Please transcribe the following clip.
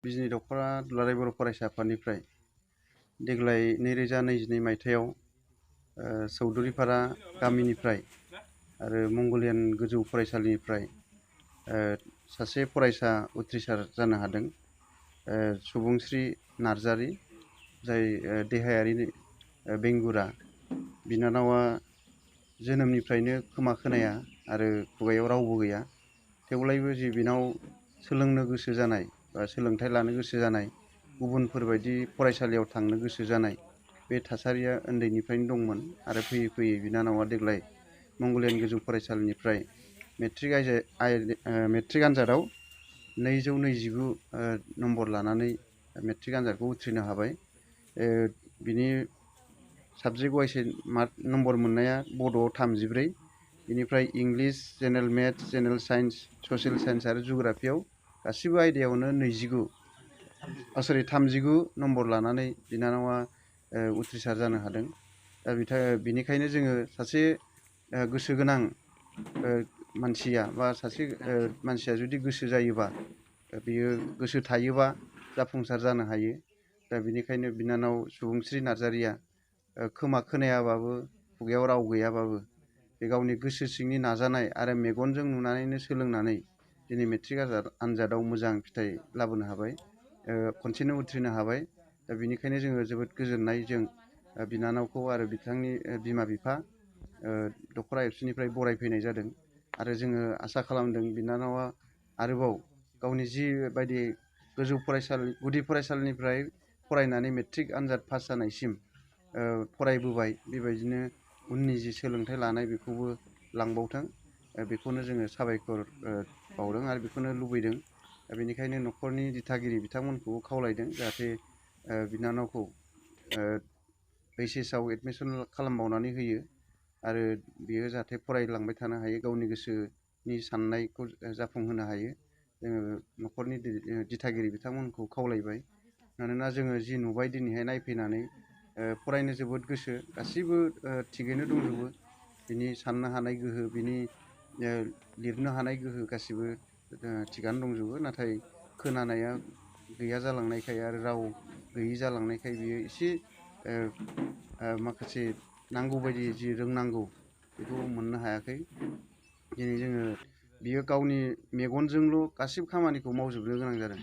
बिजनि दख'रा दुलाराय बर' फरायसा आफादनिफ्राय देग्लाय 2022 मायथाइयाव चौधुरीपारा गामिनिफ्राय आरो मंगलियान गोजौ फरायसालिनिफ्राय सासे फरायसा उथ्रिसार जानो हादों। सुबुंस्रि नार्जारी, जाय देहायारि बेंगुरा। बिनानावा जोनोमनिफ्रायनो खोमा खोनाया आरो खुगायाव रावबो गैया। थेवब्लाबो जि बिनाव सोलोंनो गोसो जानाय बा सोलोंथाइ लानो गोसो जानाय, गुबुनफोरबायदि फरायसालियाव थांनो गोसो जानाय, बे थासारिया उन्दैनिफ्रायनो दंमोन। आरो फैयै फैयै बिनानावा देग्लाय मंगलियान गोजौ फरायसालिनिफ्राय मेट्रिक आनजादाव 229 नम्बर लानानै मेट्रिक आनजादखौ उथ्रिनो हाबाय। बिनि साबजेक्ट वाइसै नम्बर मोननाया बड'आव 34, बेनिफ्राय English, general maths, general science, social science आरो जुग्राफियाव गासिबो आयदायावनो 39 नम्बर लानानै बिनानावा उथ्रिसार जानो हादों। दा बिनिखायनो जोङो सासे गोसो गोनां मानसिया बा सासे मानसिया जुदि गोसो जायोबा, बियो गोसो थायोबा जाफुंसार जानो हायो। दा बिनिखायनो बिनानाव सुबुंस्रि नार्जारीया खोमा खोनायाबाबो, खुगायाव राव गैयाबाबो, बे गावनि गोसो सिंनि नाजानाय आरो मेगनजों नुनानैनो सोलोंनानै दिनै मेट्रिक आनजादाव मोजां फिथाइ लाबोनो हाबाय, खनसेनो उथ्रिनो हाबाय। दा बिनिखायनो जोङो जोबोद गोजोननायजों बिनानावखौ आरो बिथांनि बिमा बिफा दख'र एबसुनिफ्राय बरायफैनाय जादों। आरो जोङो आसा खालामदों बिनानावा आरोबाव गावनि जिबायदि गोजौ फरायसालि, गुदि फरायसालिनिफ्राय फरायनानै मेट्रिक आनजाद पास जानायसिम फरायबोबाय, बेबायदिनो उननि जि सोलोंथाइ लानाय बेखौबो लांबावथों। बेखौनो जोङो साबायखर बावदों आरो बेखौनो लुबैदों। बेनिखायनो न'खरनि दिथागिरि बिथांमोनखौबो खावलायदों जाहाथे बिनानावखौ HSआव एडमिसन खालामबावनानै होयो आरो बियो जाहाथे फरायलांबाय थानो हायो, गावनि गोसोनि साननायखौ जाफुंहोनो हायो। जोङो न'खरनि दिथागिरि बिथांमोनखौ खावलायबाय। मानोना जोङो जि नुबाय दिनैहाय नायफैनानै, फरायनो जोबोद गोसो, गासिबो थिगैनो दंजोबो। बिनि साननो हानाय गोहो, बिनि लिरनो हानाय गोहो गासिबो थिगानो दंजोबो। नाथाय खोनानाया गैया जालांनायखाय आरो राव गैयि जालांनायखाय बियो एसे माखासे नांगौबायदि जि रोंनांगौ बेखौ मोननो हायाखै। दिनै जोङो बियो गावनि मेगनजोंल' गासिबो खामानिखौ मावजोबनो गोनां जादों।